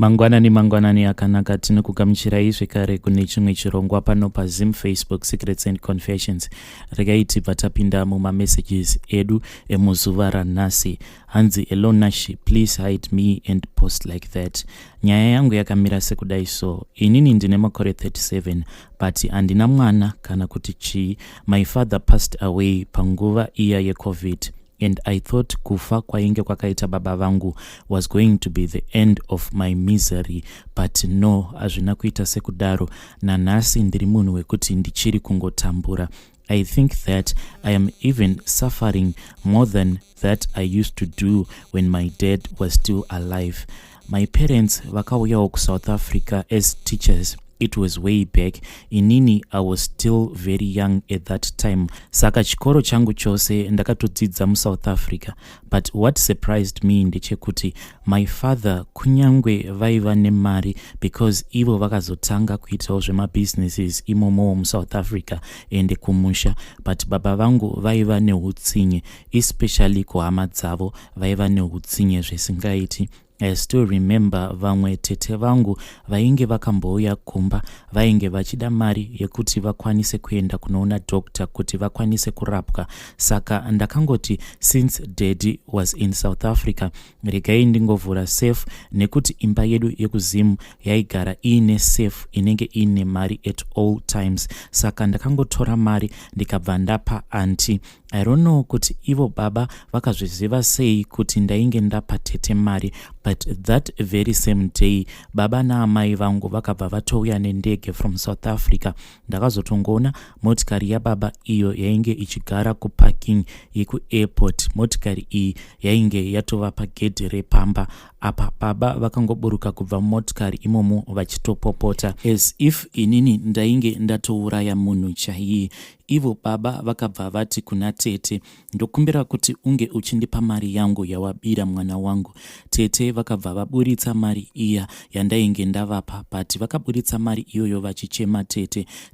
Mangwanani, mangwanani akanaka. Tinokugamuchirai zvekare kune chimwe chirongwa pano paZim Facebook Secrets and Confessions. Regai tibva tapinda mumamessages edu emuzuva ranhasi. Hanzi, "Hello Nashi, please hide me and post like that. Nyaya yangu yakamira sekudai. So inini ndine makore 37, but handina mwana kana kuti chii. My father passed away panguva iya yeCovid, and I thought kufa kwainge kwakaita baba vangu was going to be the end of my misery, but no, hazvina kuita sekudaro. Nanhasi ndiri munhu wekuti ndichiri kungotambura. I think that I am even suffering more than that I used to do when my dad was still alive. My parents vakauyawo kuSouth Africa as teachers. It was way back. Inini I was still very young at that time, saka chikoro changu chose ndakatodzidza muSouth Africa. But what surprised me ndechekuti my father, kunyangwe vaiva nemari, because ivo vakazotanga kuitawo zvemabusinesses imomowo muSouth Africa ende kumusha, but baba vangu vaiva neutsinye, especially kuhama dzavo. Vaiva neutsinye zvisingaiti. I still remember vamwe tete vangu vainge vakambouya kumba, vainge vachida mari yekuti vakwanise kuenda kunoona doctor kuti vakwanise kurapwa. Saka ndakangoti since daddy was in South Africa, regai ndingovhura safe, nekuti imba yedu yekuZimu yaigara iine safe inenge iine mari at all times. Saka ndakangotora mari ndikabva ndapa auntie. I don't know kuti ivo baba vakazviziva sei kuti ndainge ndapa tete mari, but that very same day baba naamai vangu vakabva vatouya nendege from South Africa. Ndakazotongoona motikari yababa iyo yainge ichigara kuparking yekuairport. Motikari iyi yainge yatova pagedhi repamba apa. Baba vakangoburuka kubva mumotikari imomo vachitopopota as if inini ndainge ndatouraya munhu chaiye. Ivo baba vakabva vati kuna tete, 'Ndokumbira kuti unge uchindipa mari yangu yawabira mwana wangu.' Tete vakabva vaburitsa mari iya yandainge ndavapa, but vakaburitsa mari iyoyo vachichema.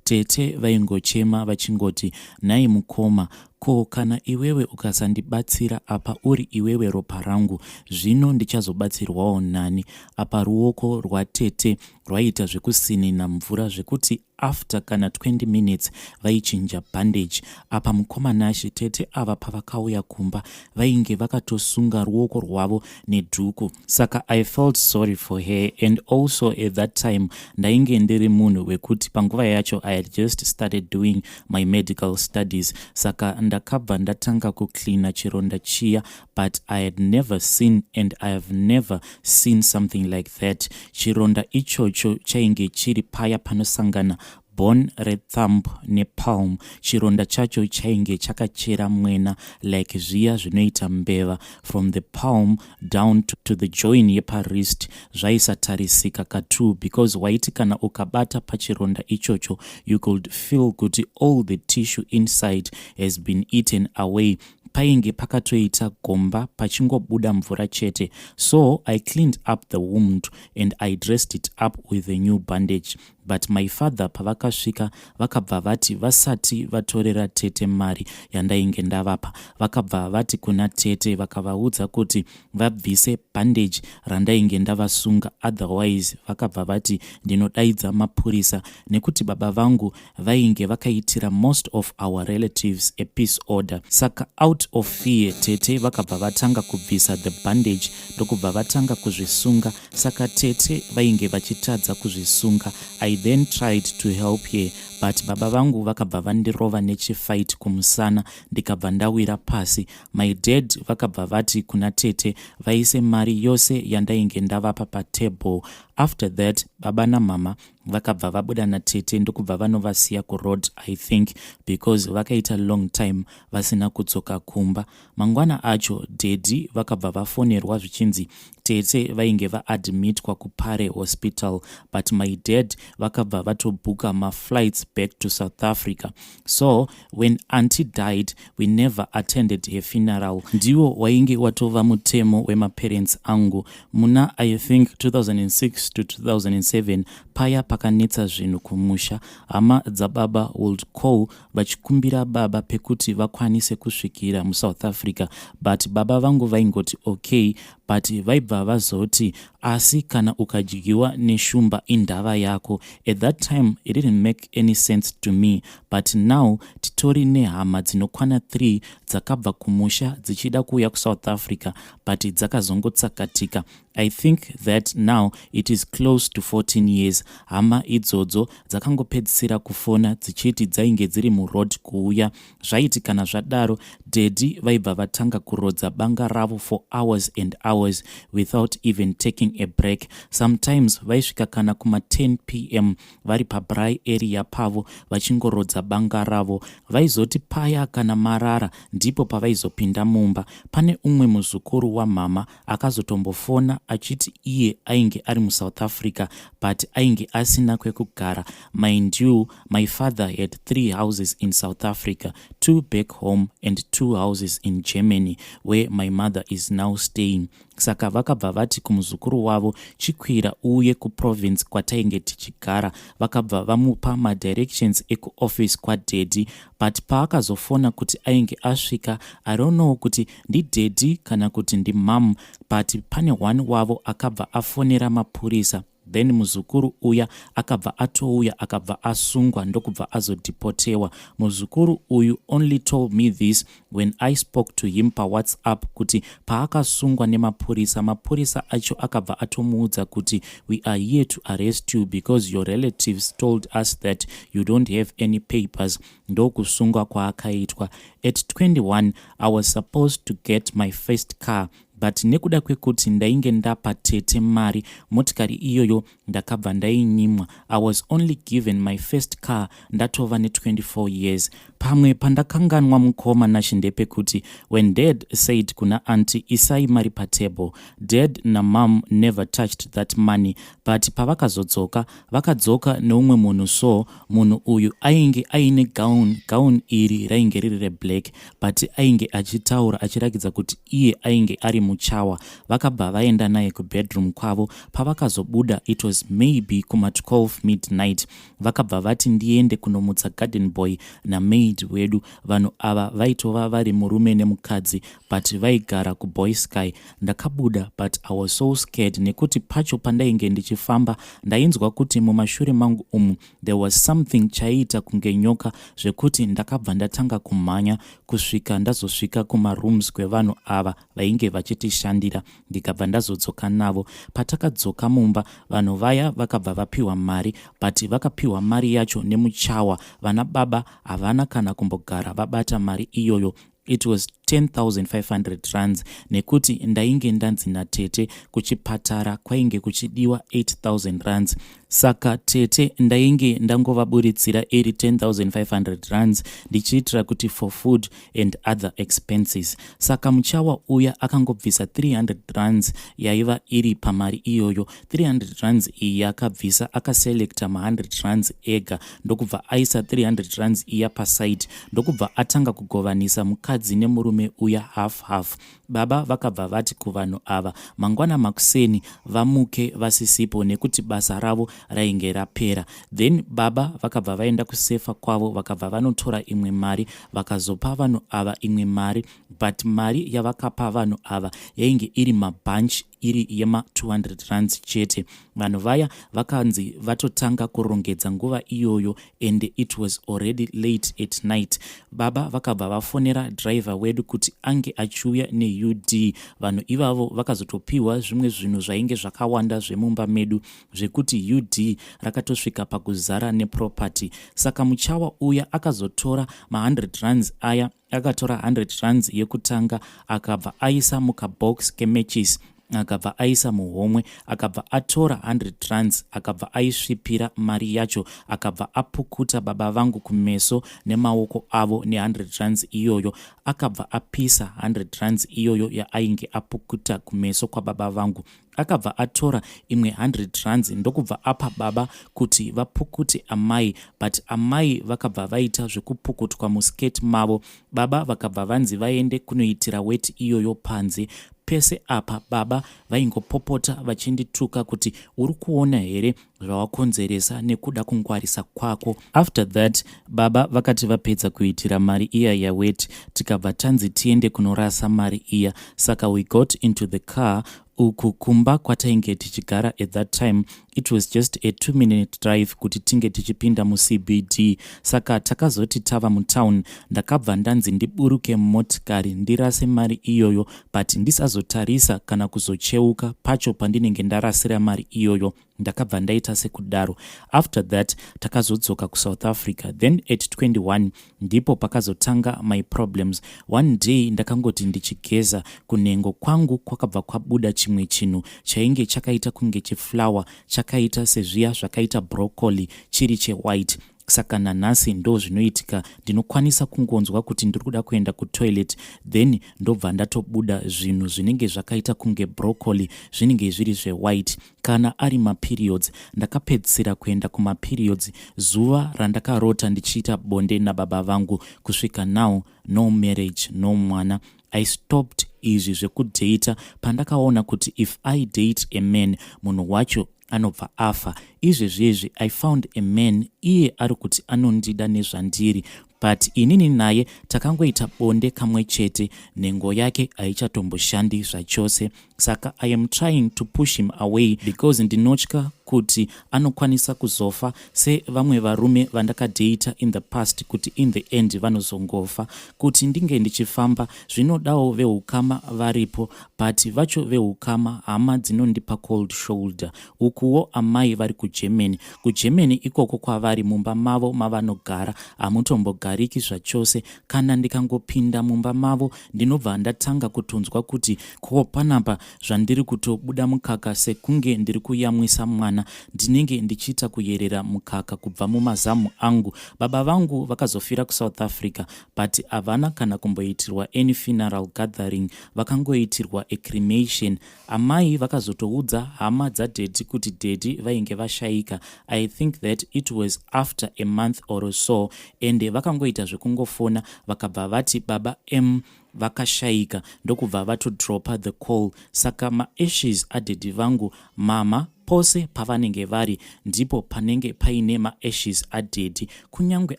Tete vaingochema vachingoti, 'Nhai mukoma, ko kana iwewe ukasandibatsira apa, uri iwewe ropa rangu, zvino ndichazobatsirwawo nani?' Apa ruoko rwatete rwaiita zvekusinina mvura, zvekuti after kana 20 minutes vaichinja bandage. Apa mukomanashi, tete ava pavakauya kumba vainge vakatosunga ruoko rwavo nedhuku. Saka I felt sorry for her, and also at that time ndainge ndiri munhu wekuti panguva yacho I had just started doing my medical studies. Saka ndakabva ndatanga kucleana chironda chiya, but I had never seen and I have never seen something like that. Chironda ichocho chainge chiri paya panosangana bone rethumb nepalm. Chironda chacho chainge chakachera mwena like zviya zvinoita mbeva, from the palm down to the join yepawrist. Zvaisatarisika ka2, because waiti kana ukabata pachironda ichocho, you could feel kuti all the tissue inside has been eaten away. Painge pakatoita gomba, pachingobuda mvura chete. So I cleaned up the wound and I dressed it up with a new bandage. But my father pavakasvika, vakabva vati vasati vatorera tete mari yandainge ndavapa, vakabva vati kuna tete, vakavaudza kuti vabvise bandage randainge ndavasunga, otherwise vakabva vati ndinodaidza mapurisa, nekuti baba vangu vainge vakaitira most of our relatives a peace order. Saka out of fear, tete vakabva vatanga kubvisa the bandage, ndokubva vatanga kuzvisunga. Saka tete vainge vachitadza kuzvisunga. I then tried to help her, but baba vangu vakabva vandirova nechifight kumusana, ndikabva ndawira pasi. My dad vakabva vati kuna tete vaise mari yose yandainge ndavapa patable. After that, baba namama vakabva vabuda natete, ndokubva vanovasiya kuroad, I think, because vakaita long time vasina kudzoka kumba. Mangwana acho daddy vakabva vafonerwa zvichinzi tete vainge vaadmitwa kuPare Hospital, but my dad vakabva vatobhuka maflights back to South Africa. So when auntie died, we never attended her funeral. Ndiwo wainge watova mutemo wemaparents angu. Muna, I think, 2006 to 2007 paya, pakanetsa zvinhu kumusha. Hama dzababa would call vachikumbira baba pekuti vakwanise kusvikira muSouth Africa, but baba vangu vaingoti okay. But vaibva vazoti, "Asi kana ukadyiwa neshumba, indava yako." At that time it didn't make any sense to me, but now titori nehama dzinokwana 3 dzakabva kumusha dzichida kuuya kuSouth Africa, but dzakazongotsakatika. I think that now it is close to 14 years. Hama idzodzo dzakangopedzisira kufona dzichiti dzainge dziri muroad kuuya. Zvaiti kana zvadaro, daddy vaibva vatanga kurodza banga ravo for hours and hours without even taking a break. Sometimes vaisvika kana kuma10 p.m. vari pabraai area pavo vachingorodza banga ravo. Vaizoti paya kana marara, ndipo pavaizopinda mumba. Pane umwe muzukuru wamama akazotombofona achiti iye ainge ari muSouth Africa, but ainge asina kwekugara. Mind you, my father had three houses in South Africa, two back home and two houses in Germany, where my mother is now staying. Saka vakabva vati kumuzukuru wavo, "Chikwira uye kuprovince kwatainge tichigara." Vakabva vamupa madirections ekuoffice kwadaddy, but paakazofona kuti ainge asvika, I don't know kuti ndidaddy kana kuti ndimum, but pane one wavo akabva afonera mapurisa. Then muzukuru uya akabva atouya, akabva asungwa, ndokubva azodeportewa. Muzukuru uyu only told me this when I spoke to him paWhatsApp, kuti paakasungwa nemapurisa, mapurisa acho akabva atomuudza kuti, "We are here to arrest you because your relatives told us that you don't have any papers." Ndokusungwa kwaakaitwa. At 21 I was supposed to get my first car, but nekuda kwekuti ndainge ndapa tete mari, motikari iyoyo ndakabva ndainyimwa. I was only given my first car ndatova ne24 years. Pamwe pandakanganwa, mukoma Nashe, ndepekuti when Dad said kuna aunty, "Isai mari patable," Dad namum never touched that money. But pavakazodzoka, vakadzoka neumwe munhu. So munhu uyu ainge aine gown. Gown iri rainge riri reblack, but ainge achitaura achirakidza kuti iye ainge ari muchawa. Vakabva vaenda naye kubedroom kwavo. Pavakazobuda, it was maybe kuma12 midnight. Vakabva vati ndiende kunomutsa garden boy namaid wedu. Vanhu ava vaitova vari murume nemukadzi, but vaigara kuBoysky. Ndakabuda, but I was so scared, nekuti pacho pandainge ndichifamba, ndainzwa kuti mumashure mangu umu there was something chaiita kunge nyoka, zvekuti ndakabva ndatanga kumhanya kusvika ndazosvika kumarooms kwevanhu ava vainge vachitishandira. Ndikabva ndazodzoka navo. Patakadzoka mumba, vanhu vaya vakabva vapiwa mari, but vakapiwa mari yacho nemuchawa. Vana baba havana kana kumbogara vabata mari iyoyo. It was 10,500 rands, nekuti ndainge ndanzi natete kuchipatara kwainge kuchidiwa 8000 rands. Saka tete ndainge ndangovaburitsira iri 10,500 rands, ndichiitira kuti for food and other expenses. Saka muchawa uya akangobvisa 300 rands yaiva iri pamari iyoyo. 300 rands iyi yakabvisa, akaselecta ma100 rands ega, ndokubva aisa 300 rands iya paside, ndokubva atanga kugovanisa mukadzi nemurume uya half half. Baba vakabva vati kuvanhu ava, mangwana makuseni vamuke vasisipo, nekuti basa ravo rainge rapera. Then baba vakabva vaenda kusefa kwavo, vakabva vanotora imwe mari, vakazopa vanhu ava imwe mari. But mari yavakapa vanhu ava yainge iri mabunch, iri yema200 rands chete. Vanhu vaya vakanzi vatotanga kurongedza nguva iyoyo, and it was already late at night. Baba vakabva vafonera driver wedu kuti ange achiuya neUD. Vanhu ivavo vakazotopiwa zvimwe zvinhu zvainge zvakawanda zvemumba medu, zvekuti UD rakatosvika pakuzara neproperty. Saka muchawa uya akazotora ma100 rands aya. Akatora 100 rands yekutanga, akabva aisa mukabox kematches, akabva aisa muhomwe. Akabva atora 100 rands, akabva aisvipira mari yacho, akabva apukuta baba vangu kumeso nemaoko avo ne100 rands iyoyo. Akabva apisa 100 rands iyoyo yaainge apukuta kumeso kwababa vangu. Akabva atora imwe 100 rands, ndokubva apa baba kuti vapukute amai, but amai vakabva vaita zvekupukutwa musketi mavo. Baba vakabva vanzi vaende kunoitira weti iyoyo panze. Pese apa baba vaingopopota vachindituka kuti uri kuona here zvawakonzeresa nekuda kungwarisa kwako. After that baba vakati vapedza kuitira mari iya yaweti, tikabva tanzi tiende kunorasa mari iya. Saka we got into the car. Uku kumba kwatainge tichigara at that time, it was just a 2 minute drive kuti tinge tichipinda muCBD. Saka takazoti tava mutown, ndakabva ndanzi ndiburuke mumotikari ndirase mari iyoyo, but ndisazotarisa kana kuzocheuka pacho pandinenge ndarasira mari iyoyo. Ndakabva ndaita sekudaro. After that takazodzoka kuSouth Africa. Then at 21 ndipo pakazotanga my problems. One day ndakangoti ndichigeza, kunhengo kwangu kwakabva kwabuda chimwe chinhu chainge chakaita kunge chiflower, chakaita sezviya zvakaita broccoli, chiri chewhite. Saka nanhasi ndo zvinoitika, ndinokwanisa kungonzwa kuti ndiri kuda kuenda kutoilet, then ndobva ndatobuda zvinhu zvinenge zvakaita kunge broccoli, zvinenge zviri zvewhite. Kana ari maperiods, ndakapedzisira kuenda kumaperiods zuva randakarota ndichiita bonde nababa vangu. Kusvika now, no marriage, no mwana. I stopped izvi zvekudhata pandakaona kuti if I date a man, munhu wacho anobva afa. Izvezvezvi I found a man, iye ari kuti anondida nezvandiri, but inini naye takangoita bonde kamwe chete, nhengo yake haichatomboshandi zvachose. Saka I am trying to push him away because ndinotya kuti anokwanisa kuzofa sevamwe varume vandakadheita in the past, kuti in the end vanozongofa. Kuti ndinge ndichifamba zvinodawo veukama varipo, but vacho veukama, hama dzinondipa cold shoulder. Ukuwo amai vari kuGermany. KuGermany ikoko kwavari, mumba mavo mavanogara hamutombogariki zvachose. Kana ndikangopinda mumba mavo, ndinobva ndatanga kutonzwa kuti ko panapa zvandiri kutobuda mukaka sekunge ndiri kuyamwisa mwana. Ndinenge ndichiita kuyerera mukaka kubva mumazamu angu. Baba vangu vakazofira kuSouth Africa, but havana kana kumboitirwa any funeral gathering, vakangoitirwa acremation. Amai vakazotoudza hama dzadaddy kuti daddy vainge vashayika, I think that it was after a month or so, ende vakangoita zvekungofona, vakabva vati baba m vakashayika, ndokubva vatodropa the call. Saka maashes adaddy vangu, mama pose pavanenge vari ndipo panenge paine maashes adaddy. Kunyange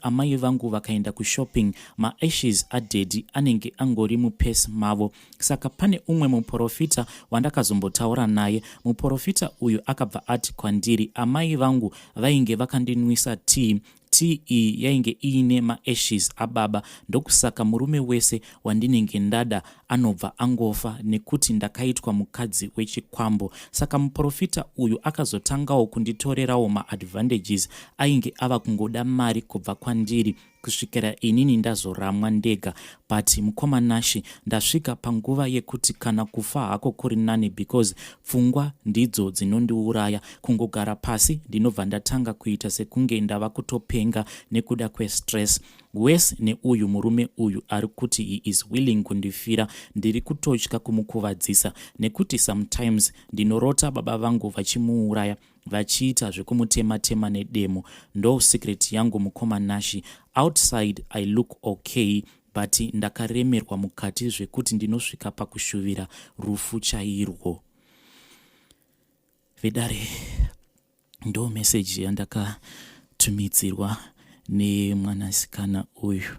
amai vangu vakaenda kushopping, maashes adaddy anenge angori mupurse mavo. Saka pane umwe muprofita wandakazombotaura naye. Muprofita uyu akabva ati kwandiri amai vangu vainge vakandinwisa tea. Tea iyi yainge iine maashes ababa, ndokusaka murume wese wandinenge ndada anobva angofa, nekuti ndakaitwa mukadzi wechikwambo. Saka muprofita uyu akazotangawo kunditorerawo maadvantages, ainge ava kungoda mari kubva kwandiri kusvikira inini ndazoramwa ndega. But mukoma Nashi, ndasvika panguva yekuti kana kufa hako kuri nani, because pfungwa ndidzo dzinondiuraya. Kungogara pasi ndinobva ndatanga kuita sekunge ndava kutopenga nekuda kwestress wese. Neuyu murume uyu ari kuti he is willing kundifira, ndiri kutotya kumukuvadzisa, nekuti sometimes ndinorota baba vangu vachimuuraya, vachiita zvekumutema-tema nedemo. Ndo secret yangu, mukoma Nashi. Outside I look okay, but ndakaremerwa mukati zvekuti ndinosvika pakushuvira rufu chairwo. Vedare, ndo meseji yandakatumidzirwa nemwanasikana uyu.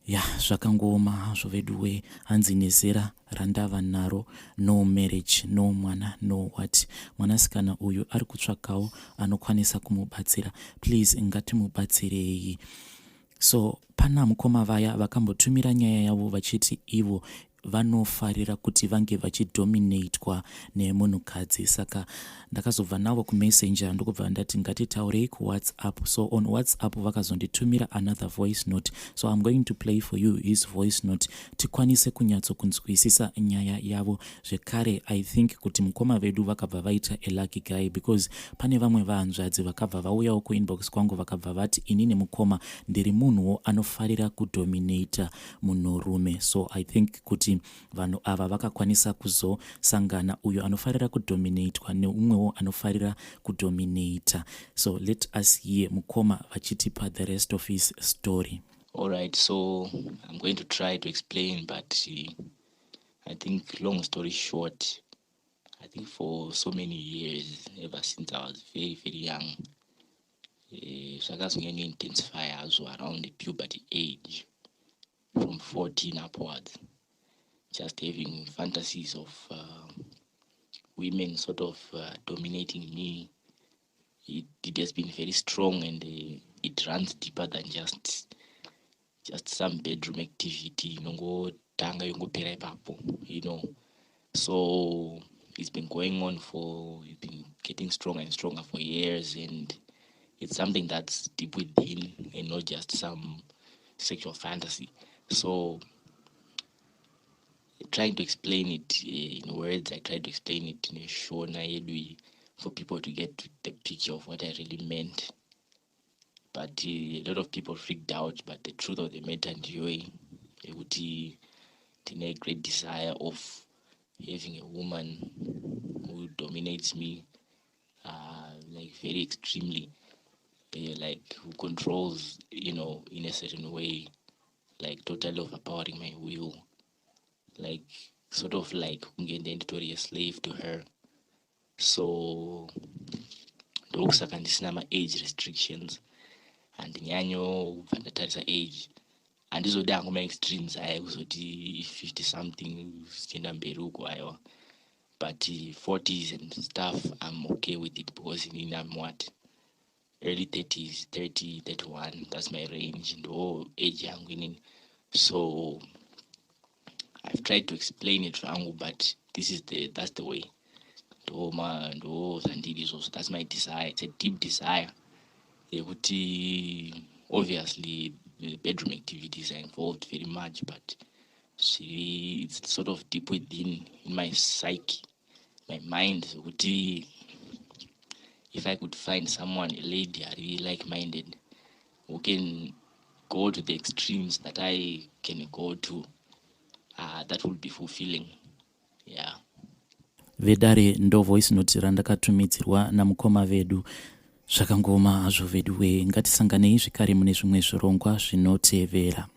Ya, zvakangooma hazvo veduwe. Hanzi nezera randava naro, no marriage, no mwana, no what. Mwanasikana uyu ari kutsvakawo anokwanisa kumubatsira. Please, ngatimubatsirei. So pana mukoma vaya vakambotumira nyaya yavo vachiti ivo vanofarira kuti vange vachidominatwa nemunhukadzi. Saka ndakazobva navo kuMessenger, ndokubva ndati ngatitaurei kuWhatsApp. So on WhatsApp vakazonditumira another voice note, so I'm going to play for you his voice note, tikwanise kunyatsokunzwisisa nyaya yavo zvekare. I think kuti mukoma vedu vakabva vaita a lucky guy, because pane vamwe vahanzvadzi vakabva vauyawo kuinbox kwangu, vakabva vati inini mukoma ndiri munhuwo anofarira kudominata munhurume. So I think kuti vanhu ava vakakwanisa kuzosangana, uyo anofarira kudominatwa neumwewo anofarira kudominata. So let us hear mukoma vachitipa the rest of his story. All right, so I'm going to try to explain, but I think, long story short, I think for so many years, ever since I was very, very young, zvakazonyanya intensify hazvo around the puberty age, from 14 upwards, just having fantasies of women sort of dominating me. It has been very strong and it runs deeper than just some bedroom activity inongotanga yongopera ipapo. So it's been going on for, it's been getting stronger and stronger for years, and it's something that's deep within and not just some sexual fantasy. So trying to explain it in words, I tried to explain it in a Shona yedu for people to get the picture of what I really meant, but a lot of people freaked out. But the truth of the matter ndiyoyi yekuti ndine great desire of having a woman who dominates me like very extremely, like who controls in a certain way, like totally overpowering my will, like sort of like kunge ndenditori a slave to her. So ndokusaka ndisina ma-age restrictions. Handinyanyobva ndatarisa age. Handizodi hangu maextremes aya ekuzoti 50 something zvichienda mberi uko, aiwa. But 40s and stuff, I'm okay with it because inini I'm what, early 30s, 30, 31, that's my range, ndo age yangu inini. So I've tried to explain it zvangu, but this is the that's the way. Ndo zvandiri izvozvo. That's my desire. It's a deep desire yekuti obviously the bedroom activities are involved very much, but it's sort of deep within, in my psyche, my mind, zvekuti if I could find someone, a lady ari like minded who can go to the extremes that I can go to, that would be fulfilling, yeah. Vedare, ndo voice note randakatumidzirwa namukoma vedu. Zvakangoma hazvo vedu we. Ngatisanganei zvekare mune zvimwe zvirongwa zvinotevera.